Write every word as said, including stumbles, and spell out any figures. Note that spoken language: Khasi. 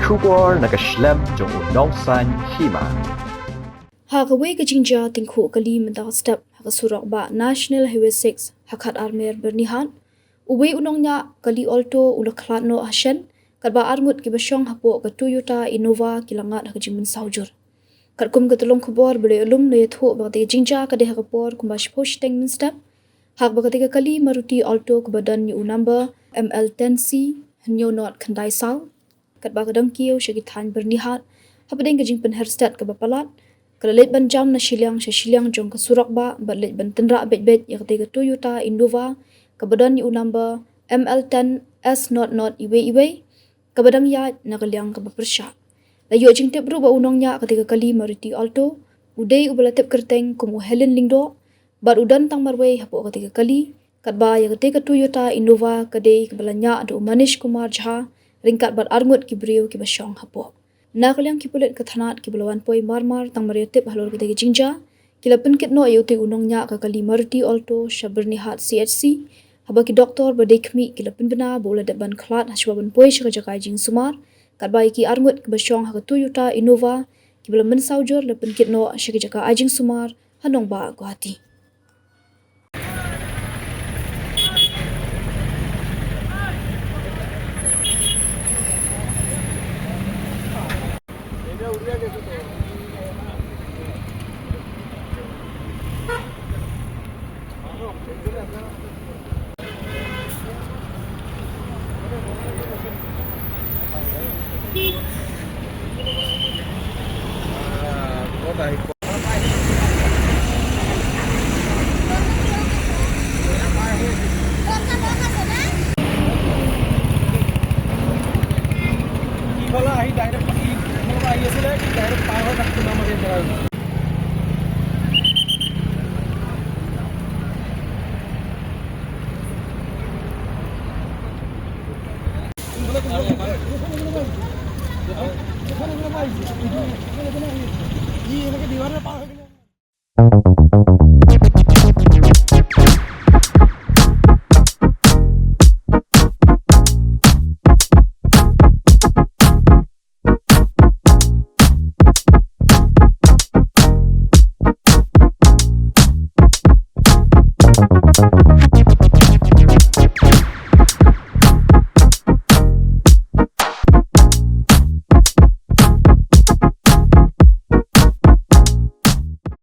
Khubor na ka shlem jong u Nongsaiñ Hima. Ha kawei ka jingjia tyngkhuh kali mynta ka step ha ka surok bah National Highway six ha Khatar Mer, Byrnihat, uwei u nongñiah kali Alto u la khlad noh ha shen katba arngut kiba shong hapoh ka Toyota Innova ki la ngat ha ka jingmynsaw jur. Katkum ka tyllong khubor ba la ïalum, la ïathuh ba katei ka jingjia ka dei ha ka por kumba shiphew shiteng mynstep, ha kaba katei ka kali Maruti Alto kaba don ïa u number M L ten C hynñiew not khyndai saw, katba ka dang kiew sha ki thaiñ Byrnihat hapdeng ka jingpynher stet kaba palat, ka la leit ban jam na shiliang sha shiliang jong ka surok bah bad leit ban tynrah beit beit ïa katei ka Toyota Innova kaba don ïa u number M L ten S not not iwei iwei, kaba dang ïaid na ka liang kaba pyrshah. La ïoh jingtip ruh ba u nongñiah katei ka kali Maruti Alto u dei uba la tip kyrteng kum u Helen Lyngdoh, bad u don tang marwei hapoh katei ka kali, katba ïa katei ka Toyota Innova ka dei kaba la ñiah da u Manish Kumar Jha ryngkat bad arngut ki briew kiba shong hapoh. Na ka liang ki pulit ka thanat kiba la wan poi marmar tang mar ïatip halor katei ka jingjia, ki la pynkit noh ïa utei u nongñiah ka kali Maruti Alto sha Byrnihat C H C, haba ki doktor ba dei khmih ki la pynbna ba u la dep ban khlad hashwa ban poi sha ka jaka ai jingsumar, katba ïa ki arngut kiba shong ha ka Toyota Innova kiba la mynsaw jur la pynkit noh sha ka jaka ai jingsumar ha nongbah Guwahati. ইফালে আহি ডাইৰেক্ট, ইফালে আহি আছিলে, ডাইৰেক্ট পাৰ হৈ তাত সোমাম আৰু এতিয়া। ই এনেকে ডিভাইডাৰ পাৰ হৈ